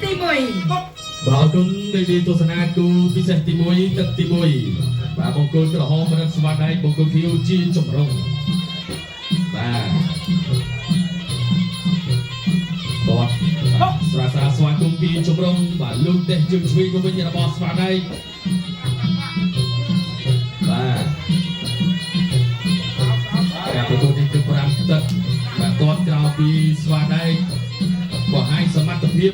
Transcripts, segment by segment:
ទី1 បាទអរគុណនៃទីទស្សនាគូពិសេសទី1ទឹកទី1បាទបង្គោលក្រហមរិទ្ធស្វាដែកបង្គោលខៀវជាចម្រុងបាទតតស្រាស្រាស្វាគមន៍ពីចម្រុងបាទលោកទេសជើងឆ្វេងទៅវិញរបស់ស្វាដែកបាទការប្រកួតនេះគឺ5ទឹកបាទតតក្រោយពីស្វាដែកបង្ហាញសមត្ថភាព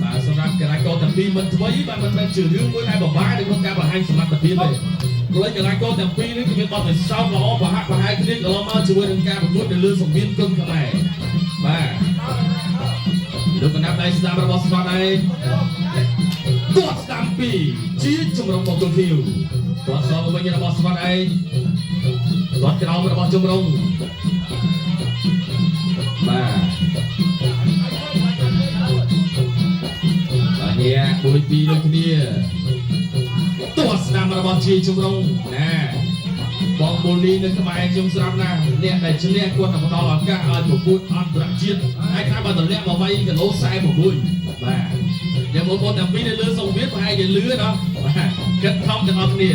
បាទសម្រាប់កីឡាករទាំងពីរមិនថ្មីបាទមិនមែនជារឿងមួយដែលពិបាកនៅក្នុងការបង្ហាញសមត្ថភាពទេព្រោះកីឡាករទាំងពីរនេះគឺមានបទពិសោធន៍ល្អប្រហាក់ប្រហែលគ្នាកន្លងមកជាមួយនឹងការប្រកួតនៅលើសង្វៀនគុនខ្មែរបាទលោកកណ្ដាប់ដៃស្ដាំរបស់ស្វាដៃទាត់ស្ដាំពីរជាជំរុងបង្គោលខៀវទាត់សងវិញរបស់ស្វាដៃទាត់ក្រោមរបស់ជំរុងបាទ បាទនេះមួយពីរដូចគ្នាទាត់ស្ដាំរបស់ជាជំរុងណាបងមូលីនៅក្បែរខ្ញុំស្រាប់ណាស់អ្នកដែលឈ្នះគាត់នឹងផ្ដល់ឱកាសឲ្យប្រកួតអន្តរជាតិហើយថាបើតម្លាក់មកវាយគីឡូ46បាទយ៉ាងបងប្អូនទាំងពីរនៅលើសង្វៀនប្រហែលជាលឿនណាបាទគិតខំទាំងអស់គ្នា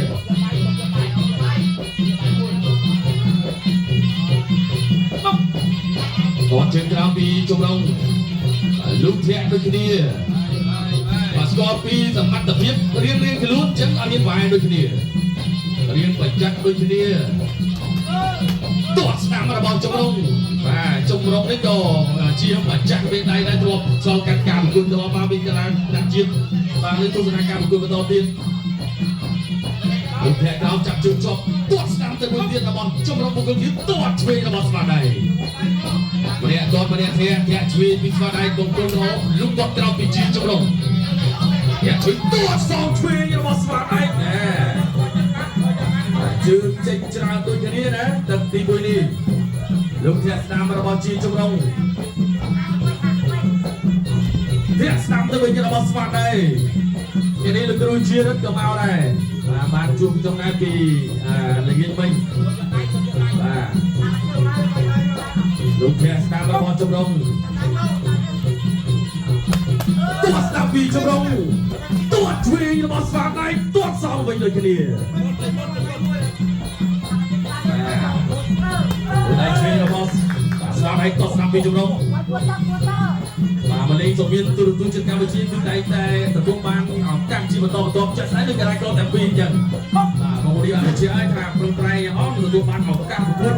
ទាត់ជើងក្រោមពីជំរុងបាទលោកធាក់ដូចគ្នាបាទស្គាល់ពីសមត្ថភាពរៀងរៀងខ្លួនអញ្ចឹងអត់មានវាយដូចគ្នារៀងបច្ចាក់ដូចគ្នាទាត់ស្ដាំរបស់ជំរុងបាទជំរុងនេះក៏ជាបច្ចាក់ពេលដៃដែរធ្លាប់សល់កាត់ការប្រកួតត្រឡប់មកពីកន្លែងថ្នាក់ជាតិបាទនេះទស្សនាការប្រកួតបន្តទៀតលោកធាក់ក្រោមចាប់ជើងជាប់ទាត់ស្ដាំទៅមួយទៀតរបស់ជំរុងបុគ្គលទៀតទាត់ឆ្វេងរបស់ស្មារតីម្នាក់ទាត់ម្នាក់ធាក់ធាក់ឆ្វេងពីស្មារតីបុគ្គលរហលុកទាត់ក្រោមពីជាជំរុង យ៉ាជួយទាត់សងឆ្វេងរបស់ស្វាដៃណែជើងចេញច្រើនដូចគ្នាណាទឹកទី1នេះលោកធាក់ស្ដាំរបស់ជាជំរុងធាក់ស្ដាំទៅវិញរបស់ស្វាដៃទីនេះលោកគ្រូជារិទ្ធក៏មកដែរបាទបានជួបខ្ញុំដែរពីល្ងាចវិញបាទលោកធាក់ស្ដាំរបស់ជំរុងទាត់ស្ដាំពីជំរុងទាត់ឆ្វេងរបស់ស្វាដៃទាត់សងវិញដូចគ្នាបាទដៃឆ្វេងរបស់ស្វាដៃទាត់ស្ដាំពីជំរុងបាទមកលេងសង្វៀនទូរទស្សន៍ជាតិកម្ពុជាគឺតែងតែទទួលបានឱកាសជាបន្តបន្ទាប់ចាក់ស្ដែងដូចកីឡាករទាំងពីរអញ្ចឹងបាទបងប្អូនអន្តរជាតិឲ្យថាប្រឹងប្រែងយ៉ាងអស់ទទួលបានឱកាសប្រកួត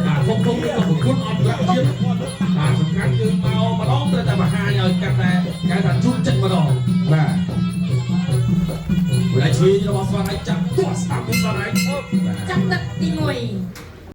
បាទធំធំឬក៏ប្រកួតអន្តរជាតិបាទសំខាន់គឺមកម្ដងត្រូវតែបង្ហាញឲ្យកាត់តែគេថាជូនចិត្តម្ដងបាទដៃឆ្វេងរបស់ស្វាដៃចាប់ទាត់ស្ដាំពីស្វាដៃ ចាប់ទឹកទី